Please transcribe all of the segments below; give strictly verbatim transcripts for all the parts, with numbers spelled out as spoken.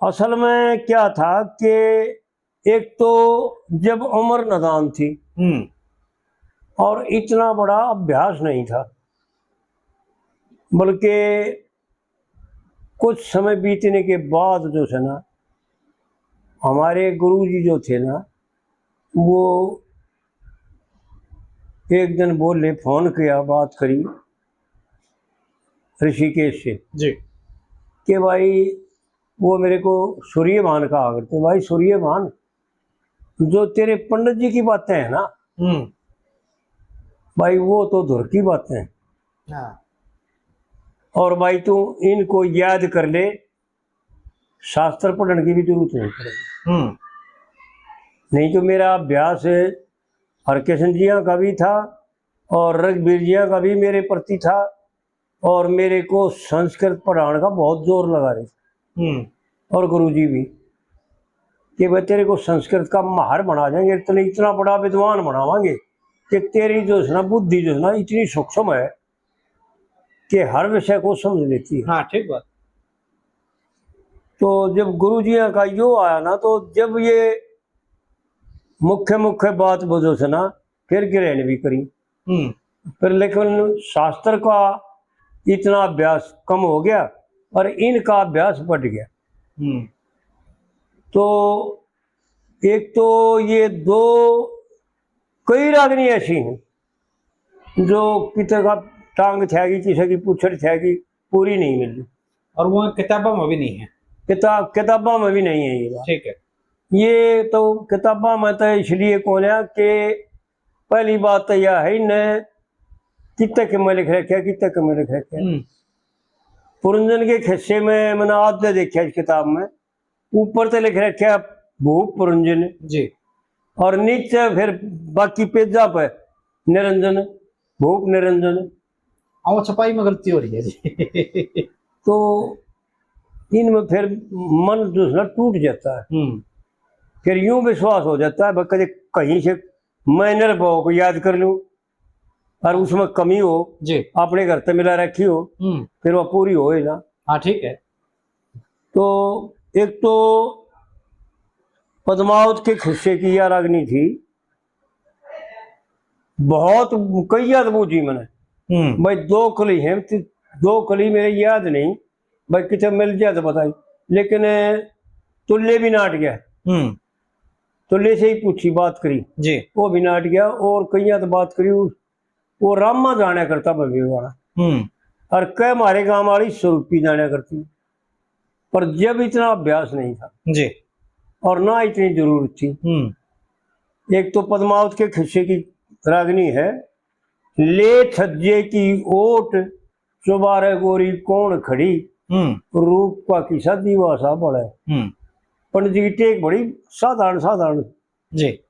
असल में क्या था कि एक तो जब उम्र नादान थी हम्म। और इतना बड़ा अभ्यास नहीं था, बल्कि कुछ समय बीतने के बाद जो है ना, हमारे गुरु जी जो थे ना, वो एक दिन बोले, फोन किया, बात करी ऋषिकेश से जी। कि भाई, वो मेरे को सूर्यभान कहा करते, भाई सूर्यभान, जो तेरे पंडित जी की बातें हैं ना, हम्म। भाई वो तो धुर की बातें हैं। हाँ। और भाई तू इनको याद कर ले, शास्त्र पढ़ने की भी जरूरत नहीं पड़ेगी। हम्म। नहीं तो मेरा अभ्यास हरकिशन जिया का भी था और रघुबीर जिया का भी मेरे प्रति था, और मेरे को संस्कृत पढ़ाने का बहुत जोर लगा रहे थे। हम्म। और गुरुजी भी, कि भाई तेरे को संस्कृत का माहिर बना देंगे, तेरे इतना बड़ा विद्वान बनावांगे कि तेरी जो है ना बुद्धि जो है ना इतनी सूक्ष्म है कि हर विषय को समझ लेती है। हाँ, ठीक बात। तो जब गुरुजिया का यो आया ना, तो जब ये मुख्य मुख्य बात वो जो है ना, फिर ग्रहण भी करी। हम्म। फिर लेकिन शास्त्र का इतना अभ्यास कम हो गया और इनका अभ्यास बढ़ गया। हम्म। तो एक तो ये दो, कई रागनी ऐसी हैं जो किसी का टांग ठहगी, किसी की पुछड़ ठहगी, पूरी नहीं मिली। और वो किताबों में भी नहीं है। किताब, किताबों में भी नहीं है ये बात। ठीक है। ये तो किताबों में तो इसलिए कौन है कि पहली बात तो यह है ही न कितने के में लिख रखे, कितने के में लिख रखे। हम्म। पुरंजन के खिस्से में मैंने आज तो देखा इस किताब में, ऊपर तो लिख रखे भूप पुरंजन जी। और नीचे फिर बाकी पेजा पे निरंजन, भूप निरंजन। हाँ, वो छपाई में गलती हो रही है जी। तो इनमें फिर मन जो है ना टूट जाता है। हम्म। फिर यूं विश्वास हो जाता है, भाई, कदे कहीं से मैं इन्हें भाव को याद कर लूं और उसमें कमी हो, जी। अपने घर से मिला रखी हो, हम्म। फिर वह पूरी हो ही ना। हाँ, ठीक है। तो एक तो पद्मावत के खिस्से की यह रागनी थी, बहुत कई याद बूझी मैंने। हम्म। भाई, दो कली हैं, ती-, दो कली मेरे याद नहीं, भाई, कितने मिल जाए तो बताई, लेकिन तुल्ले भी नाट गया। हम्म। तुल्ले से ही पूछी, बात करी, जी। वो भी नाट गया, और कईया तो बात करी, वो, वो रामा जाना करता भव्य वाला। हम्म। और कह मारे गांव वाली स्वरूपी जाना करती, पर जब इतना अभ्यास नहीं था जी। और ना इतनी जरूरत थी। हम्म। एक तो पद्मावत के खिस्से की रागनी है, ले छज्जे की ओट चुबारे गोरी कौन खड़ी, हम्म। रूप का किसा दीवा सा बड़ा है। हम्म। पंडित जी की टेक बड़ी साधारण, साधारण। जी।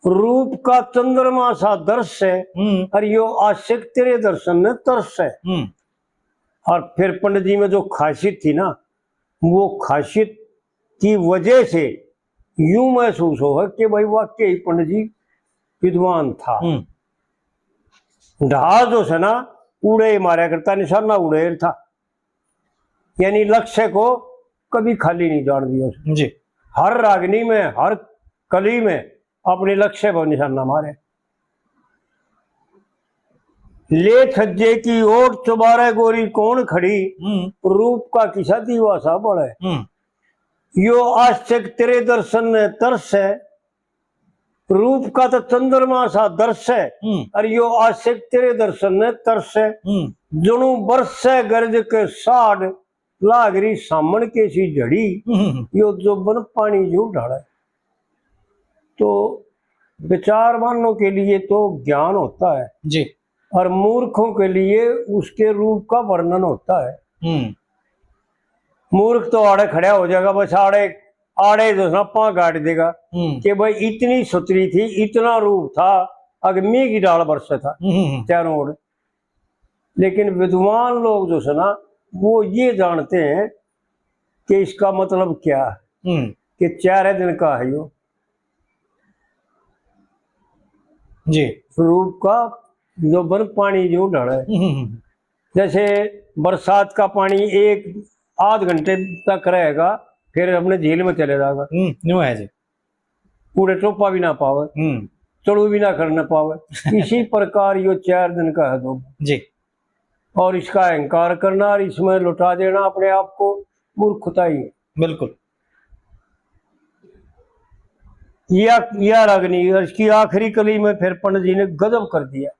रूप का चंद्रमा सा दर्श है, हम्म। और यो आशिक तेरे दर्शन ने तरस है। हम्म। और फिर पंडित जी में जो खासियत थी ना, वो खासियत की वजह से यूं महसूस हो कि भाई, वाकई पंडित जी विद्वान था। हम्म। ढाल जो है ना, उड़े ही मारा करता, निशाना उड़े था, यानी लक्ष्य को कभी खाली नहीं जान दिया उसने। जी। हर रागनी में, हर कली में अपने लक्ष्य पर निशाना मारे। ले छज्जे की ओट चुबारे गोरी कौन खड़ी, हम्म। रूप का किसा दीवा सा बड़ा है। हम्म। यो आशिक तेरे दर्शन ने तरस है, रूप का तो चंद्रमा सा दर्श है, हम्म। और यो आशिक तेरे दर्शन ने तरस है। हम्म। जणु बरस है गरज के साढ़, लाग रही सामन के सी झड़ी, हम्म। यो जोबन पानी जो ढाले। तो विचारवानों के लिए तो ज्ञान होता है जी। और मूर्खों के लिए उसके रूप का वर्णन होता है। हम्म। मूर्ख तो आड़े खड़ा हो जाएगा, बस आड़े, आड़े जो ना पां गाड़ देगा हम्म। कि भाई, इतनी सुथरी थी, इतना रूप था, अग मीह की डाल बरसे था हम्म। चारों ओर। लेकिन विद्वान लोग जो है ना, वो ये जानते हैं कि इसका मतलब क्या है, हम्म। कि चार दिन का है यो। जी। रूप का जोबन पानी जो ढाले। हम्म। जैसे बरसात का पानी एक आध घंटे तक रहेगा, फिर अपने झील में चले जाएगा। हम्म, न्यू है जी। पूरे टोपा भी ना पावे, हम्म। चढ़ू भी ना करने पावे। इसी प्रकार यो चार दिन का है दो। जी। और इसका अहंकार करना और इसमें लुटा देना अपने आप को मूर्खता ही है। बिल्कुल। या, या रागनी और इसकी आखिरी कली में फिर पंडित जी ने गजब कर दिया।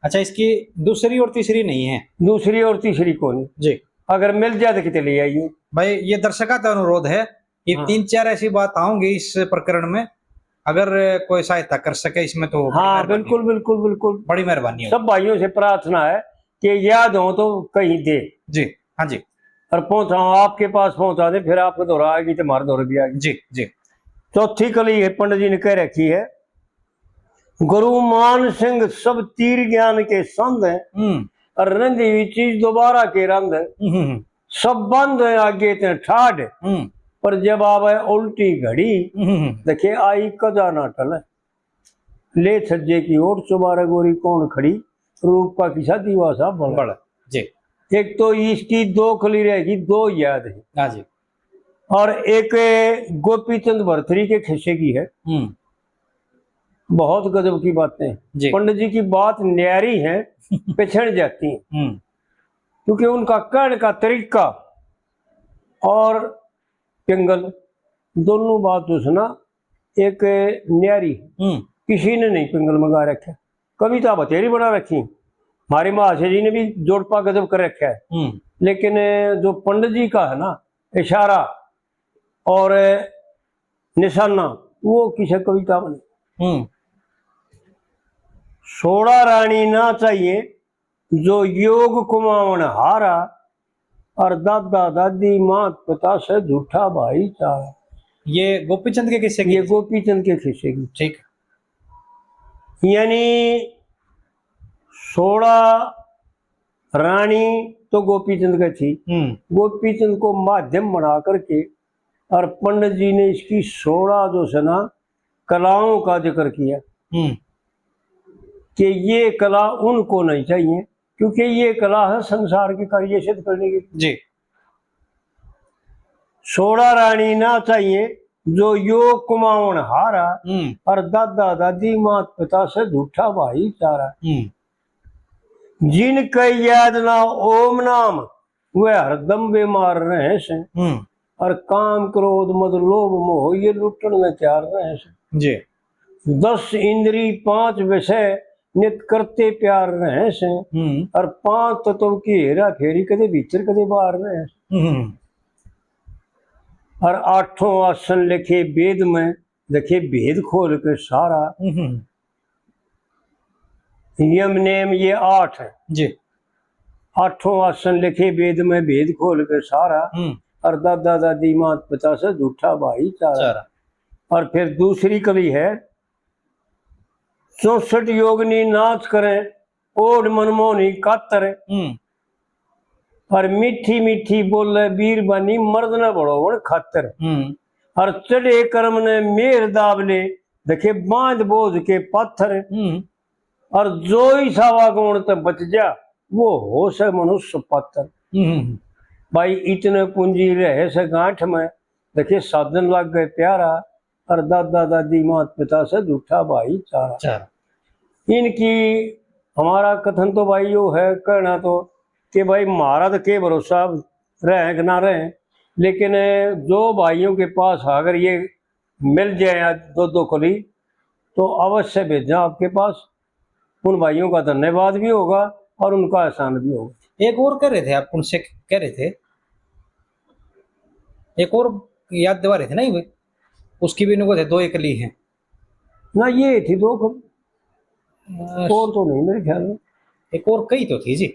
अच्छा, इसकी दूसरी और तीसरी नहीं है? दूसरी और तीसरी कौन? जी। अगर मिल जाए तो कितने ले आइए। भाई, ये दर्शकों का अनुरोध है कि हाँ। तीन चार ऐसी बात आऊंगी इस प्रकरण में, अगर कोई सहायता कर सके इसमें तो बड़ी हाँ, मेहरबानी बिल्कुल, होगी। बिल्कुल, बिल्कुल। बड़ी मेहरबानी होगी। सब भाइयों से प्रार्थना है कि याद हो तो कहीं दे। जी, हाँ जी। और पहुंचाओ, आपके पास पहुंचा दे, फिर आपके दौरा आएगी तो हमारे दौरे भी आएगी। जी, जी। चौथी कली है, पंडित जी ने कह रखी है, गुरु मान सिंह सब तीर ज्ञान के संध है, हम्म। और रंधी हुई चीज दोबारा के रंध है। हम्म, हम्म, हम्म। सब बंद है आगे ते ठाड, हम्म। पर जब आवे उल्टी घड़ी, हम्म, हम्म। देखे आई कदा ना टले। ले छज्जे की ओट चुबारे गोरी कौन खड़ी, रूप का किसा दीवा सा बल। बल, जी। एक तो इसकी दो कली रहेगी, दो याद है। हाँ जी। और एक गोपीचंद भरथरी के खिस्से की है। हम्म। बहुत गजब की बातें। जी। पंडित जी की बात न्यारी है, पिछड़ जाती है। हम्म। क्योंकि उनका कहने का तरीका और पिंगल दोनों बात उसना एक न्यारी। हम्म। किसी ने नहीं पिंगल मंगा रखा, कविता बतेरी बना रखी, हमारे महाशय जी ने भी जोड़पा गजब कर रखा है। हम्म। लेकिन जो पंडित जी का है ना इशारा और निशाना, वो किसी कविता में नहीं। हम्म। सोड़ा रानी ना चाहिए जो योग कमावण हारा, और दादा दादी मात पिता से झूठा भाईचारा। ये गोपीचंद के किस्से की? ये गोपीचंद के किस्से की। ठीक। यानी सोड़ा रानी तो गोपीचंद का थी। हम्म। गोपीचंद को माध्यम बना करके और पंडित जी ने इसकी सोड़ा जो है ना कलाओं का जिक्र किया हम्म। कि ये कला उनको नहीं चाहिए, क्योंकि ये कला है संसार के कार्य सिद्ध करने की। जी। सोड़ा रानी ना चाहिए जो योग कमावण हारा, हम्म। और दादा दादी मात पिता से झूठा भाईचारा। हम्म। जिनके याद ना ओम नाम, वे हरदम बीमार रहे से। हम्म। और काम, क्रोध, मद, लोभ, मोह, ये लुटण में तैयार रहे से। जी। दस इंद्री, पांच विषय, नित करते प्यार रहे से। हम्म। और पांच तत्व की हेरा फेरी, कदे भीतर, कदे बाहर रहे से। हम्म। और आठों आसन लिखे वेद में, देखे भेद खोल के सारा। हम्म। यम नेम ये आठ है। जी। आठों आसन लिखे वेद में, भेद खोल के सारा। हम्म। और दादा दादी मात पिता से झूठा भाईचारा। चारा। और फिर दूसरी कली है, चौसठ योगनी नाच करें, ओढ़ मनमोहनी कातर। हम्म। और मीठी मीठी बोले बीरबानी, मर्द न बढ़ोवण खातर। हम्म। और चढ़े कर्म ने मेहर दाब ले, देखे बांध बोझ के पाथर। हम्म। और जो इस आवागमन ते बच जा, वो हो से मनुष्य पात्र। हम्म। भाई, इतने पूंजी रहे से गांठ में, देखे साधन लाग गए प्यारा, और दादा दादी मात पिता से झूठा भाईचारा। चारा। इनकी हमारा कथन तो भाई यो है, कहना तो कि भाई, म्हारा तो के भरोसा रहे कि ना रहे, लेकिन जो भाइयों के पास अगर ये मिल जाए दो दो कली, तो अवश्य भेजा आपके पास। उन भाइयों का धन्यवाद भी होगा और उनका एहसान भी होगा। एक और कह रहे थे आप, उनसे कह रहे थे, एक और याद दिवा रहे थे ना, ये उसकी भी इनको थे दो एक कली हैं। ना, ये थी दो कली। अ, और तो नहीं मेरे ख्याल में। एक और कई तो थी जी।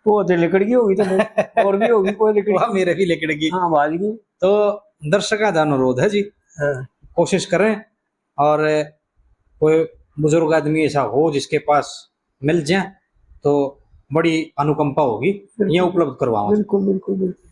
वो तो लिकड़ गई होगी तो फिर। और भी होगी कोई लिकड़ गई। वाह, मेरे भी लिकड़ गई। हाँ, भाज गई। तो दर्शकों का अनुरोध है जी, हाँ। कोशिश करें और कोई बुजुर्ग आदमी ऐसा हो जिसके पास मिल जाए तो बड़ी अनुकंपा होगी, बिल्कुल। ये उपलब्ध करवाओ। बिल्कुल, बिल्कुल, बिल्कुल।